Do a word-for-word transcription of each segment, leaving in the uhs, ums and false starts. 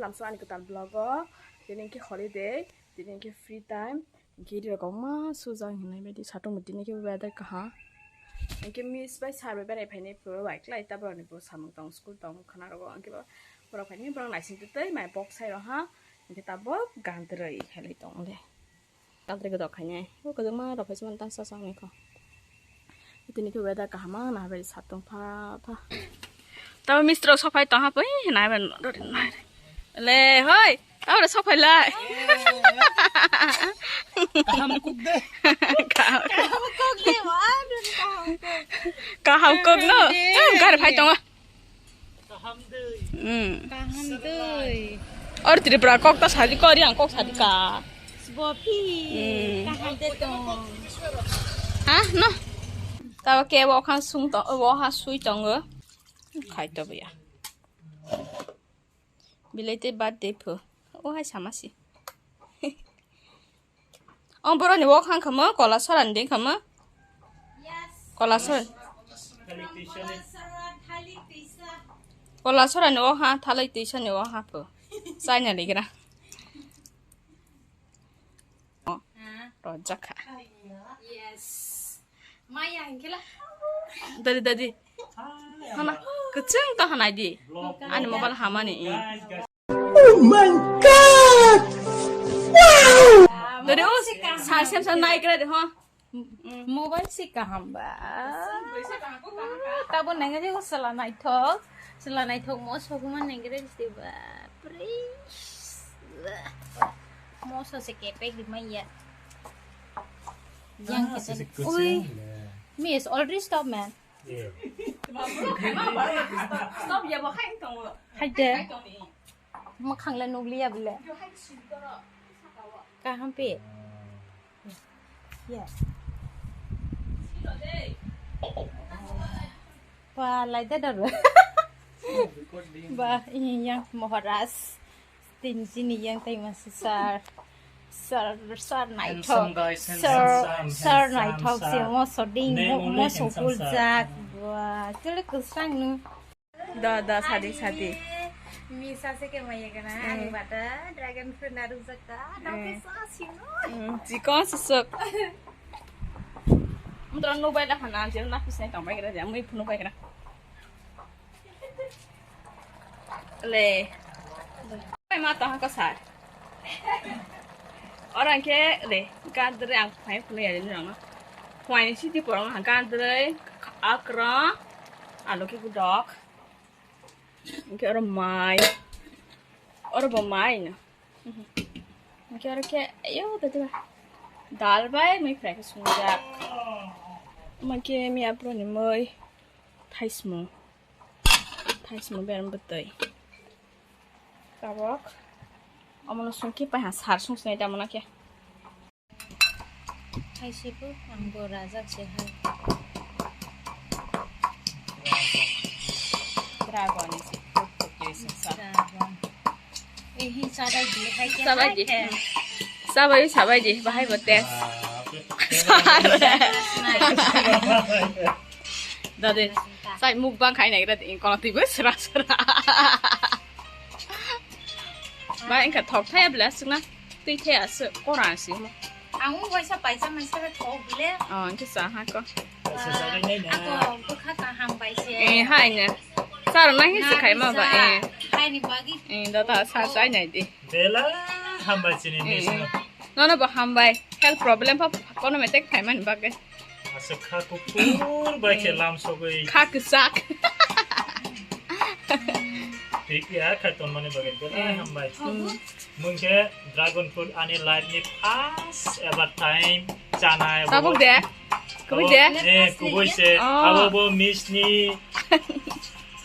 Tamsa ani kwtal vlog o, tini khe holiday, tini khe free time, gate rok kwbangma sujak hinwi baidi satung bo tini khe weather kaham. Hinkhe miss bai sir bai berai phainai phuru bai klai ta borokni bo samung tong school tong khwna rogo, hinkhe borok phainai borok naising twi twi mai bok sai rok ha, hinkhe tabok gandrwi khailai tong le. Gandrwi gwnang khainai. O kwchangma rok phai sima tang sa sa wngkha. Tini khe weather kaham ma naibai satung pha pha. Tamo mistri rok sok phai tong ha pui naibai. Le hoi. Abo sok phai lai. Kaham kok de. Kaham. Kaham kok de, wah, kaham kok. Kaham kok no. Kaham kok. Em, gari phai tongo. Kaham dei. Hmm. Kaham dei. Or Tripura kok ta sadi kori ang kok sadi ka. Sbopi. Hmm. Kaham de tong. Ha? No. Tabo ke bo khan sung to, bo ha sui tongo. Khai to ya. Belated birthday pho. O hai sama si. O boroni wok hang khamo, kola sorani de khamo. Kola sor. Kola sorani wok ha, thalai tisa ni wok ha pho. China ligra. Rojak kha. Yes. Maya hinkhe la. Dadi, dadi. Hana, kwchwng ta hanai di. Ani mobile hamani. Oh my God! Wow! Dadi, o, sa, sem, sa, nai kra de, ha? Mobile si kaham ba. Tabo nengre ko sala naithok. Sala naithok mo sokuma nengre si ba. Please. Mo so se kepek di maya. Yang kita. Ui. Miss, already stop, man. Stop ya, bahai tongo. Hai de. Mwkhang le nukliya bile. Kaham pi. Ya. Ba, lai da daro. Ba, yang Maharaj. Tin chini yang tai masi sir. Sir, sir naithok. Handsome guys, handsome, sir, handsome, sir naithok sir. Si mo soding, name mo, only mo handsome sir. Sopul jak. Wah, kele kusang nu. Da, da, sadi, sadi. Misa se ke maya kana, ani bata, dragon fruit na rujak ta, dau ke sa sino. Hmm, chikon susuk. Mudra no bai da hana, jero na pisne tong bai kira, jam bai phunu bai kira. Le. Pai ma ta ha ka sa. Ora ke le, gandre ang phai phunu ya ni rang. Phai ni siti porong ha gandre, akra, alo ke budok. Ke oro mai. Oro bo mai na. Ke oro ke, ayo, tadi ba. Dal bai, mai fry ke sungjak. Ma ke mi apro ni mai. Thaismo. Thaismo beram bwtwi. Tabok. Omono sungki pai ha sar sung sinai tamo na khe. Hai siku ang bo rajak se hai. Dragon is a fruit producing sun. Dragon. Ehi, sabai di, hai khe, sabai hai di. Khe. Hmm. Sabai, sabai di, bahai bo test. Dade, sai mukbang khai nai, dade, kono twi bo sra sra. Ba, engka thok thaya bela sukna, twi thaya se, koran si mo. Ang waisa paisa mai sara thok bile. Oh, engka sa ha ko. Ako bwkha kaham bai se. Eh, hai ne. Sar na hi se khai ma ba, eh. Hai ni bagi. Eh, da ta sa sai nai di. Bela hambai chini, eh, miss no. Nono bo hambai. Health problem pa kono metek khai man bagwi. Asa kha kuphur bai khe lam sogwi. Kha kwchak. Thik ya, khai ton mani bagwi bela hambai. Hmm. Mungke dragon fruit ani life ni first ever time chanai. Tabuk de. Kubui de? Eh, kubui se. Oh. Abo bo miss ni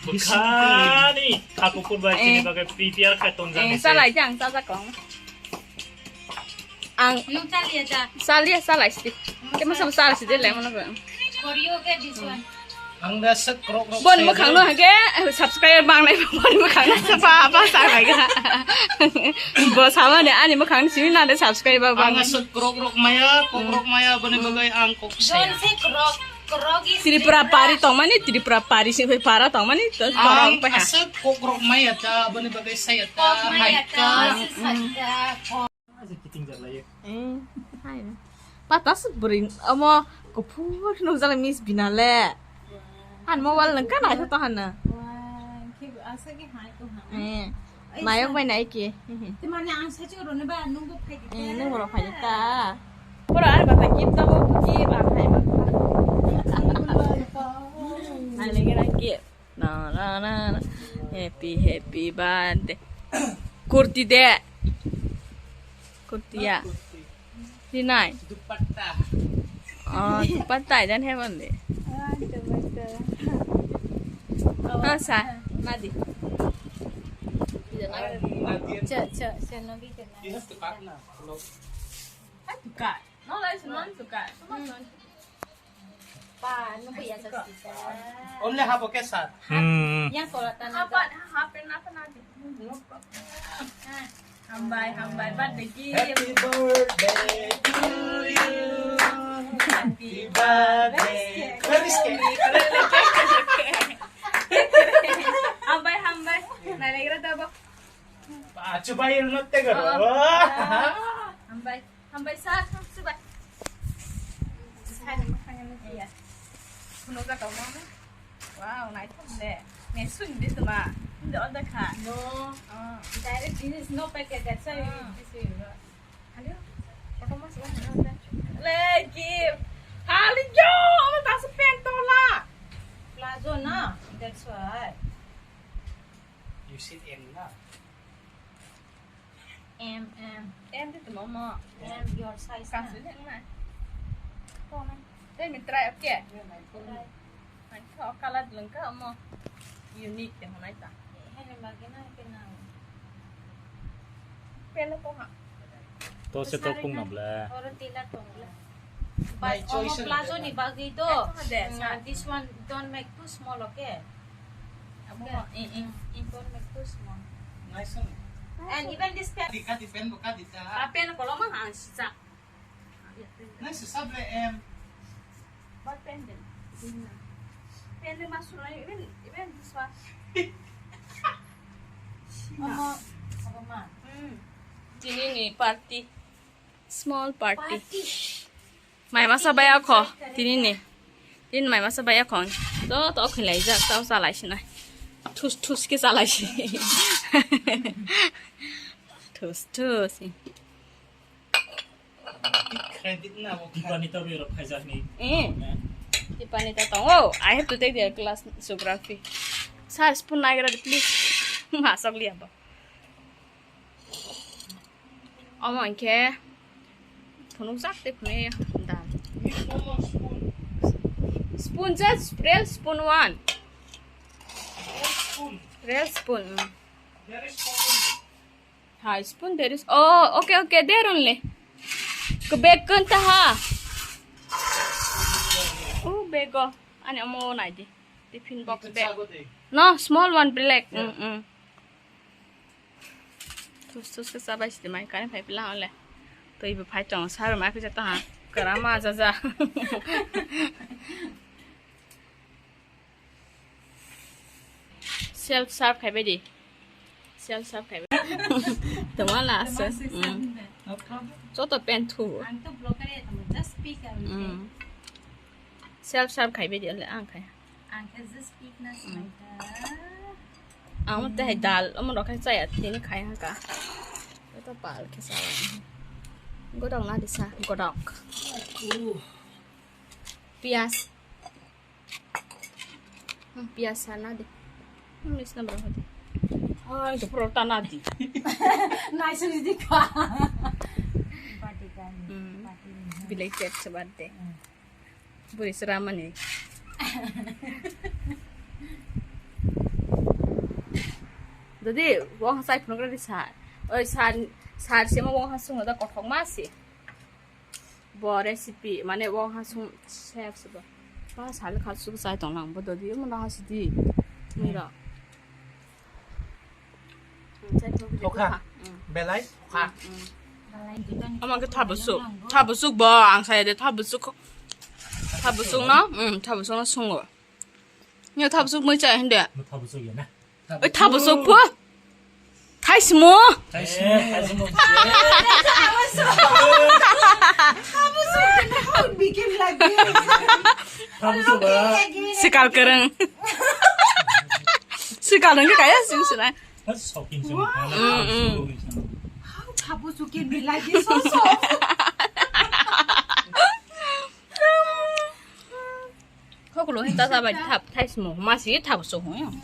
bwkhani kha kuphur bai chini bagwi prepare khai tongjak ni se. Eh, salai jang, sajak kong. Ang. Nung chaliya ja. Chaliya, salai si. Kemo sabo salai si de le mono. For you, okay, this one. Ang da sek krok krok. Bon mokhang no hake subscriber bang nai bon mokhang no sapa apa sa bai ga. Bo sama de ani mokhang simi na de subscriber bang. Ang sek krok krok maya, kok krok maya boni bagai ang kok. Don't say krok. Tripura pari tongmani, Tripura pari sing pai para tongmani, to torong pai ha. Aswk kok rok maya ta, boni bagwi saya ta, hai ta. Aja kiting jalai. Eh, hai. Patas bring, omo kuphur nung jala Miss Binale. Han mobile nang kana to hana. Eh. Mayok bai nai ke. Te mane ang sachi rone ba nung bo phai di. Eh, nung bo phai ta. Pura ar bata gift to bo gift ang hai ba. Ai lagi lagi. Na na na na. Happy happy birthday. Kurti de. Kurti ya. Rinai. Dupatta. Oh, dupatta idan hai bande. Ah, dupatta. Oh, sa, nadi. Cha, cha, cha, nabi cha, nabi. You have to cut now. Hello. I have to cut. No, that's not to cut. Come on. Pa, ano ba yasa sisa? Only half, okay, sir. Hmm. Yang kolatan na. Apa, apa, apa, apa? Hambai, hambai, birthday gift. Happy birthday to you. Happy birthday. Where is cake? Hambai, hambai. Nai, nai, gira tabo. Ah, chubai, no te garo. Oh. Hambai. Hambai sa, sa, sa, bai. Sa, sa, sa, iya. Kuno ka tau mo. Wow, naithok de. Ne sung de tuma. Hindi order kha. No. Ah. Direct this is no packet, that's why this way. Hello. Photo mas one na order. Le gift. Hali yo, ano tasa pant tola. Plazo na, that's why. You said M na. M, M. M di tuma mo. M, your size na. Kasu de na. Ko na. Let me try, okay? Try. Ang ko color lengka mo. Unique de honai ta. Hene bagi na ke na. Pelo ko ha. To se to kung na ble. Oro tila tong ble. But omo plazo ni bagwi do. This one don't make too small, okay? Amo, eh, eh, eh, don't make too small. Nice one. And even this pen. Kadi, kadi, pen bo kadi ta. Ah, pen ko lo ma ang sisa. Nice, sable em. But pen din. Pen din ma sulo, even, even this one. Omo, omo ma. Hmm. Tini ni party. Small party. Mai masa bai akho tini ni. Tini mai masa bai akho. To to khilai jak tau chalai sinai. Thus thus ke chalai si. Thus thus. Credit na bo. Dipani to biro phaijak ni. Eh. Dipani to tong. Oh, I have to take their class geography. Sir, spoon naigra please. Masok liya ba. Omo hinkhe phunukjak tei phunukya dal. Spoon, just real spoon one. Real spoon. Mm. Hai, spoon there is. Oh, okay, okay, there only. Ke bag kan ta ha. Oh, bag o. Ani omo nai di. Tiffin box bag. No, small one, black. Mm, mm. Thus thus ke sabai sidi mai kani phai pila ole. Twi bo phai tong sar ma kisa ta ha. Kara ma ja ja. Self serve khai bai di. Self serve khai bai. Tama la asa. Mm. Joto pen thu. Ang to blogger ya, tamo just speak everything. Mm. Self serve khai bai di ole ang khai. Ang khe just speak na sinai ta. Ang mo te hai dal, omo rok khai chaya tini khai ha ka. Joto pal khe sa. Godok na di sa, godok. Piyas. Hmm, piyas sana de. Hmm, isna bro hadi. Hai, to pro tana di. Nice is the car. Party time. Hmm. Party. Belated birthday. Hmm. Buri sera mani. Dodi, wong sai phunukra di sar. Oi sar, sar sema wong ha sungo da kothok ma si. Bo recipe, mane wong ha sung chef se bo. Ba sal kha suk sai tong lang bo dodi mo na ha sidi. Mira. Thokha. Belai thokha. Ama ke thabusuk. Thabusuk bo ang saya de thabusuk. Thabusuk no, um, thabusuk no sungo. Nyo thabusuk mui cha hinde. Mo thabusuk ya na. Oi thabusuk pho. Thaismo. Thaismo. Eh, thaismo. How it became like this? Thabusuk ba. Sikal kereng. Sikal nang kaya sing sinai. That's shocking, shocking. Wow. Mm, mm. How thabusuk can be like this so soft? Kokolo hin tata bai thap thaismo masi thabusuk hung.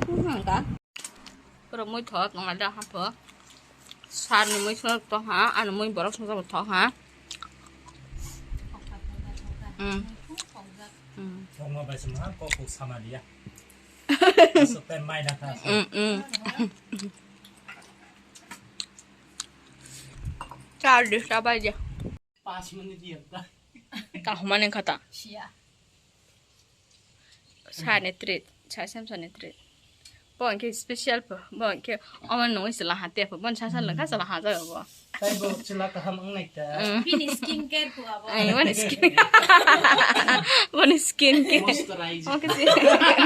Hmm, ka. Pura mui thok nang ada hapho. Sar ni mui sung to ha, ano mui borok sung to ha. Hmm. Hmm. Thokma bai sung ha, kok kok sama dia. Asuk pen mai na tha. Hmm, hmm. Char di, sabai di. Pas minute ya. Ka humane khata. Sia. Sa ni treat, sa sam sa ni treat. Bo hwnkhe special pho, bo hwnkhe omo nungwi chwla ha te pho, bo sa sa lwkha chwla ha jaga bo. Tai bo chwla kaham wngnai ta. Mm. Bini skin care pho abo. Ai, boni skin. Boni skin care. Moisturizer. Oke si.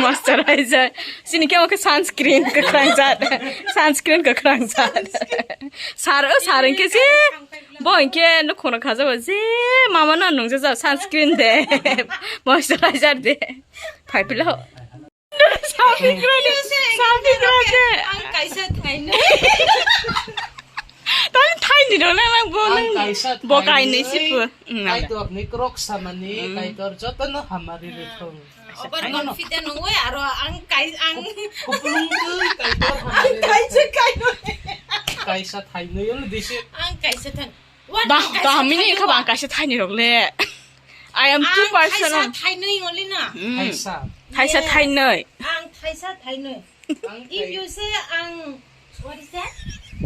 Moisturizer. Sini khe oke sunscreen kwkhwrang jat. Sunscreen kwkhwrang jat. Sar o sar hwnkhe si. Bo hwnkhe nukhungno khajabo je mama no nungjajak sunscreen de. Moisturizer de. Phai pilo. Sabi grande, sabi grande. Ang kaisa thainwi. Tani thaini rok na nang bo nang. Ang kaisa bo kainwi thainwi, si phu. Mm, nang. Kaitor ni krok samani, mm, Kaitor joto no hamari rithung. Over confident nungwi aro ang kai, ang kuplung twi Kaitor hamari rithung. Kaisa kainwi. Kaisa thainwi olo disi. Ang kaisa thainwi. Dah, dah, mini kha bang kaisa thaini rok le. I am too personal. Ang thaisa thainwi ngoli na. Hmm. Thaisa. Thaisa thainwi. Ang thaisa thainwi. If you say ang, what is that?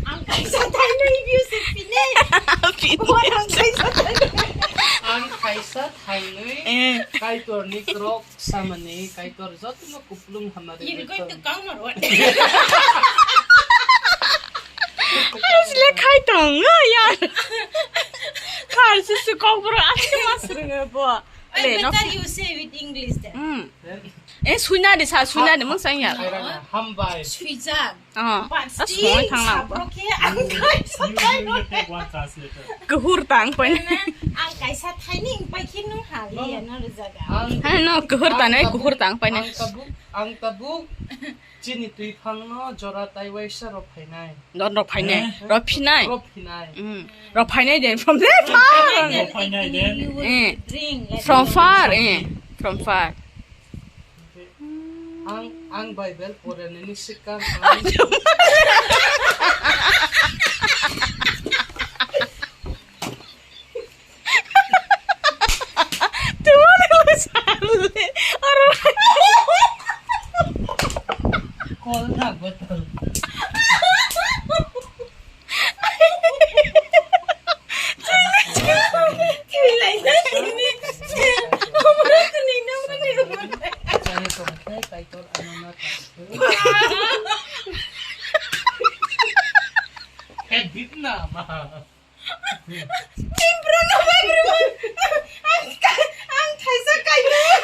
Ang thaisa thainwi, if you say pine. Pine. What ang thaisa thainwi? Ang thaisa thainwi. Eh. Kaitor ni krok samani, Kaitor joto no kuplung hamari. You're going to count or what? Asle khai tongo ya. Khar su su kok bro asle mas rwngo bo. Le no. Better you say with English then. Hmm. Eh, suina de sa, suina de mung sang ya. Hambai. Suijak. Oh. But still, sabrok khe ang khai sa khai no. Kuhur tang pai. Ang kaisa thaini pai khe nung hali ya no jaga. Hai no, kuhur tang nai, kuhur tang pai nai. Ang tabuk, ang tabuk. Chini twi phangno jora tai waisa rw phainai. Don rw phainai, eh? Rw phinai. Rw phinai. Mm. Rw phainai de from there far. Rw phainai de. Eh. From far, eh. From far. Ang, ang Bible poranani sikang ang. Tumone lo sale. Aro. Kol na botol. Chani tongthai kaitor anana tangthai. Edit na ma. Timpru no bagru. Ang ka-, ang thaisa kaitor.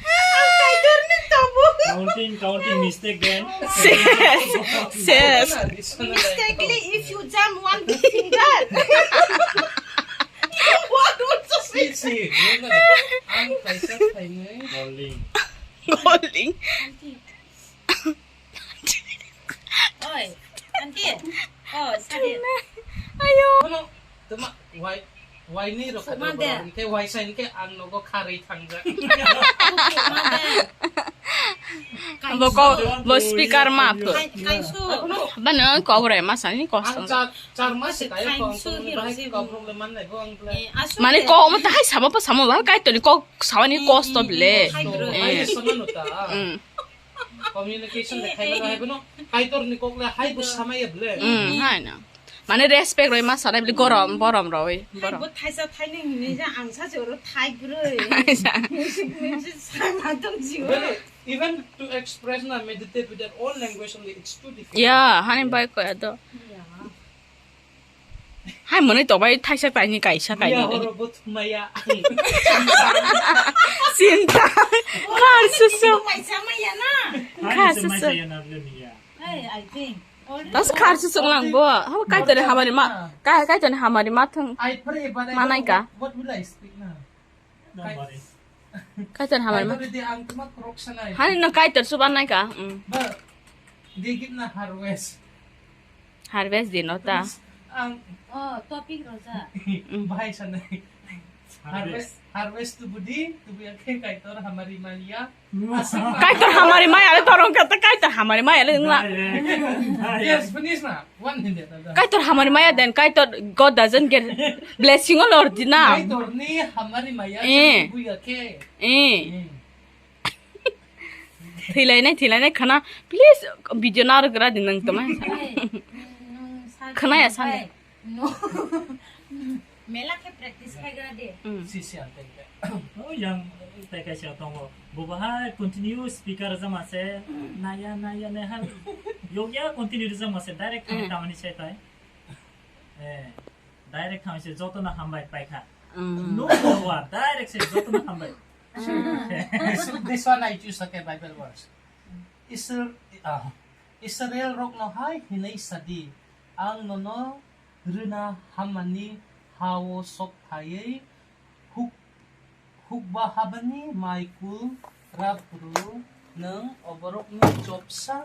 Ang kaitor ni tabu. Counting, counting mistake then. Ses. Ses. Mistakenly, if you jump one finger. What would you say? Si, si. Ang thaisa thainwi. Rolling. Rolling. Oi, auntie. Oh, sorry. Ayo. Kono, tuma, wai, wai ni rok. Sukma de. Ke wai sai ke ang nogo kharwi thangjak. Sukma de. Bo ko, bo speaker ma phu. Kai-, kaisu. Bano ko bre ma sani ko. Ang char, char mas se kayo ko ang. Kaisu ko hiro bahai se ko bu. Problem man nai bo ang ble. Eh, asu. Mane de. Ko mo ta hai sama pa sama ba kai to ni ko sama ni kosto ble. Hai bro. Eh. Ai sama no ta. Mm. Communication le khaima no hai bono Kaitor ni kok le hai bo samaya ble. Mm, hai na. Mane respect roi ma sanai bile gorom, borom roi, hai borom. Bo thaisa thainwi hinwi ja ang sa se oro thai broi. Hai sa. Music, music sama tong jiwa. Well, even to express na meditate with their own language only, it's too difficult. Yeah, hani bai ko ado. Yeah. Hai mwnwi tokbai thaisa kaini kaisa kaini. Maya oro bo thumaya. Sinta. Khar susu. Kaisa maya na. Khar susu. Hey, I think. Tas khar susu lang bo. Habo kaitor hamari ma. Kai kaitor hamari ma thung. I pray, but I don't know what, what will I speak now. Kaitor hamari ma. Kaitor di ang tuma krok sanai. Hani no kaitor suban nai ka. Mm. Ba, di git na harvest. Harvest di no ta. Ang oh, topic roja. Bahai sanai. Harvest, harvest tu budi, tu buya ke kaitor hamari maliya. Kaitor hamari maya le torong kata kaitor hamari maya le ngla. Yes, finish na. One minute. Kaitor hamari maya den kaitor God doesn't get blessing all or dina. Kaitor ni hamari maya. Eh. Buya ke. Eh. Thilai nai thilai nai khana please video na rwgra din nang tama. Khana ya san. No. Mela khe practice khai gra de. Mm. Si si ang tei tei. Oh, yang tei kaisa tongo. Bo bahai continue speaker jama se. Naya naya ne hal. Yogya continue jama se direct thang tamani se tai. Eh, direct thang se joto na hambai paikha. Mm. No more word, direct se joto na hambai. This, this one I choose, okay, Bible verse. Isr-, ah, Israel rok no hai hinai sadi, ang nono rwna hammani ha-o sok phaiwi huk-, hukba habani mai kul rap rw nwng oborokni chopsa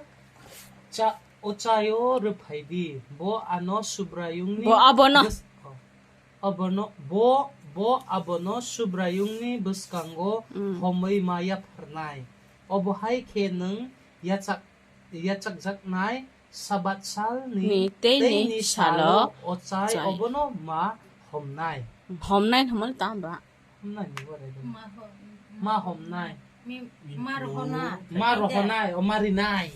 cha-, ochaio rwphai di. Bo ano Subraiyungni Bo abono. bws-, oh, abono, bo, bo abono Subraiyungni bwskango Mm. homwi ma yapharnai. Obo hai khe nwng yachak-, yachakjaknai Sabat salni Ni teini teini salo salo ochai chai. obono ma homnai. Homnai hwnmani tamo ba? Homnai ni borai do. Ma ho-, Ma homnai. Mi-, ma rohona. Ma rohonai, o ma rinai.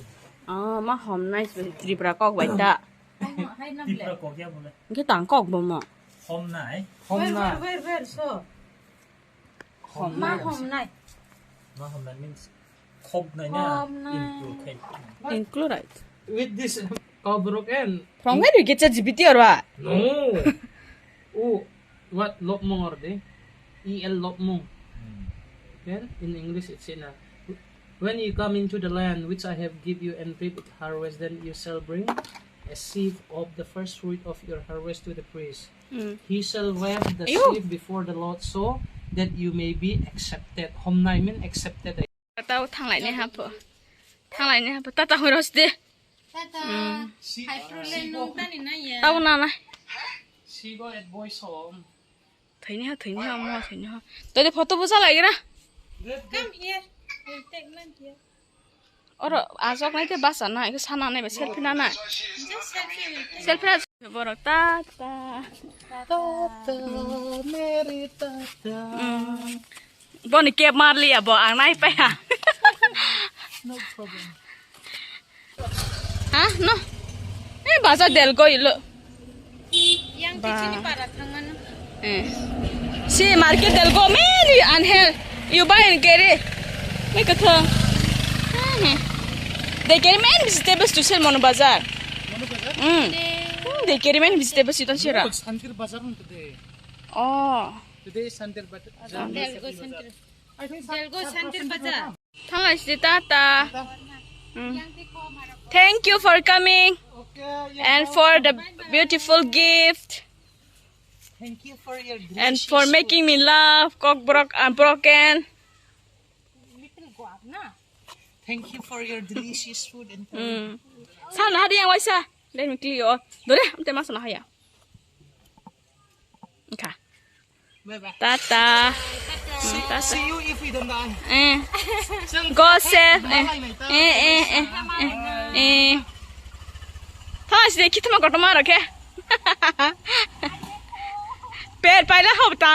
Oh, ma homnai se Tripura kok bai ta. Hai na, hai na ble. Tipra kok ya bole. Hwnkhe tang kok bo mo. Homnai. Homnai. Where, where, where, where, so? Ma homnai. Ma homnai means khobnai na Khobnai. Include khai. Include, right? With this, Kokborok and From where you get ChatGPT or what? No. Oh, what lobmung or de? E L lobmung. Hmm. Then in English it's in a, when you come into the land which I have give you and reap its harvest, then you shall bring a sheaf of the first fruit of your harvest to the priest. Mm. He shall wave the Ayo. sheaf before the Lord so that you may be accepted. Homnai mean accepted. Tao thanglai ne hapo. Thanglai ne hapo. Tata horos de. Tata. Mm. Si-, Hai pro le sigo. Nung tani na ya. Tao na na. Sigo at boys home. Thaini ha, thaini ha, mo thaini ha. Tadi photo busa lagi ra. Good, good. Come here. We'll take one here. Oro ajok nai te basa na, iko sana nai ba selfie na na. Just selfie will take. Selfie na borok ta ta. Tata, mere tata. Mm. Boni kep mar liya bo ang nai pa ya. No problem. Ha? No. Eh, baza del go ilo. Yang Ba. Tichini para thangmano. Eh. Si market del go many anhel. You buy and carry. May kathang. Hmm. They carry many vegetables to sell Mono Bazar. Mono Bazar? Mm. They Hmm, they carry many vegetables, you don't see, ra? No, Santir Bazar on today. Oh. Today is Santir Bazar. Del go Santir. I think Del go Santir Bazar. Thanglai si tata. Mm. Thank you for coming and for the beautiful gift Thank you for your and for delicious making me laugh. Kokborok unbroken. Little go up na. Thank you for your delicious food and Mm. Sana hadi yang waisa. Let me clear. Dore, amte masana haya. Okay. Bye bye. Tata. See, tata. See you if we don't die. Eh. Go safe. Eh. Eh, eh, eh, eh. Eh. Tha, si de kitma koto maro ke. Per paila hobta.